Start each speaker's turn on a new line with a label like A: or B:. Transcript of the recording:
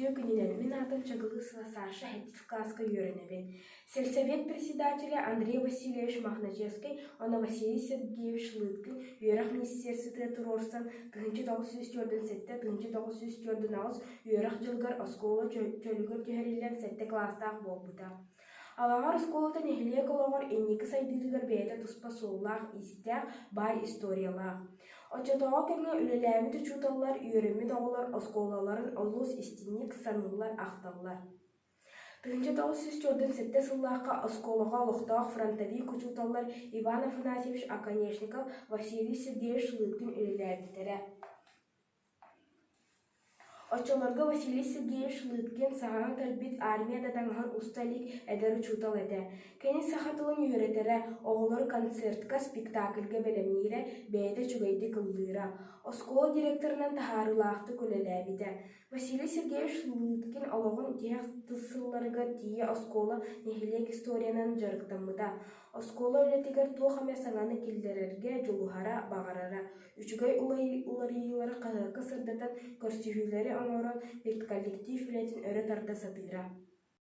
A: Үтүө күнүнэн, мин аатым Чагылысова Саша, сэттис кылааска үөрэнэбин. Сельсовет председателэ Андрей Васильевич Мохначевскай уонна Василий Сергеевич Лыткин үөрэх министерствотыгар туруорсан 1947 1948 үөрэх дьылыгар оскуола чөлүгэр түһэриллэн сэттэ кылаастаах буолбута. Алаҕар оскуолата нэһилиэк олоҕор инники сайдыытыгар бэйэтэ туспа суоллаах-иистээх, баай историялаах. Оччотооҕу кэмҥэ үлэлээбит учууталлар, үөрэммит оҕолор оскуолаларын олус истиҥник саныыллар, ахталлар. 1947 сыллаахха оскуолаҕа олохтоох фронтовик учууталлар Иван Афанасьевич Оконешников, Василий Сергеевич Лыткин үлэлээбиттэрэ. Оччолорго Василий Сергеевич Лыткин саҥа кэлбит армия да таҥаһын уста илик эдэр учуутал этэ. Кини саха тылын үөрэтэрэ, оҕолору концертка, спектакльга бэлэмниирэ, бэйэтэ үчүгэйдик ыллыыра. Оскуола директорынан таһаарыылаахтык үлэлээбитэ. Василий Сергеевич Лыткин олоҕун тиһэх сылларыгар тиийэ оскуола, нэһилиэк историянан дьарыктаммыта. Оскуола үлэтигэр туох эмэ саҥаны киллэрэргэ дьулуһара, баҕарара. Үчүгэй уларыйыылары хаһыакка сырдатан, көрсүһүүлэри оҥорон, педколлектив үлэтин өрө тарда сатыыра.